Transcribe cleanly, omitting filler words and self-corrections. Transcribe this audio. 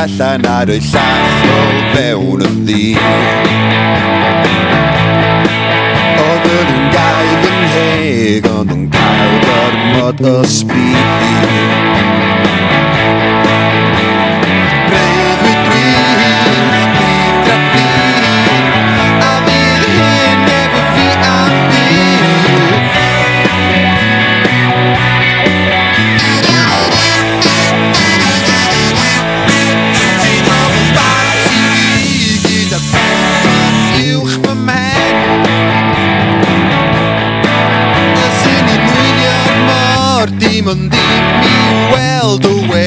allan ar y llall o fewn y ddi. Oedd yr un gaib yn heg ond yn cael gormod o sbri. Breuddwyd gwyllt, bydd graffig, a fydd hyn efo fi am byth. Ti'n ofyn bach i fi gyda pwrpas uwch fy mhen. Os yn ni'n wylio'r môr, dim ond i mi weld y we.